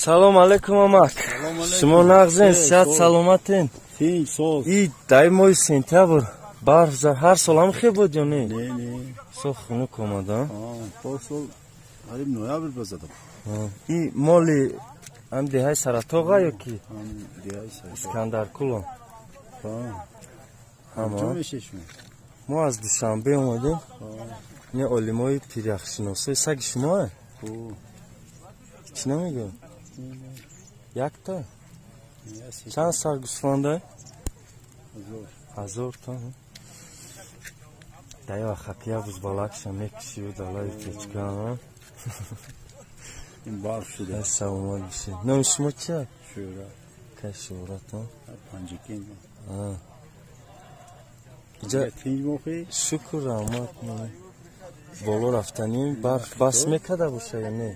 Салом алейкум, амак, шумо нағзен, сиҳат саломатен? И дай моҳи сентябр барф ҳар сол ҳам хел буд ё не? Сол хунук омада. И моли ам деҳаи Саратоға ё ки Искандаркуло? Мо аз Душанбе омадем, не, олимои пиряхшиносои. Саги шумоа чӣ намегӯ? Якта чанд сар гӯсфанда? 1000 та. Даёва хакия бузбалакша мекишию далаи печка. Барф шуда. Саломат бошед. Номи шумо чия? Шӯҳрат. Кай, Шӯҳратон? Панҷакент. Иҷа шукр, раҳмат. Боло рафтаним, барф бас мекарда боша ё не?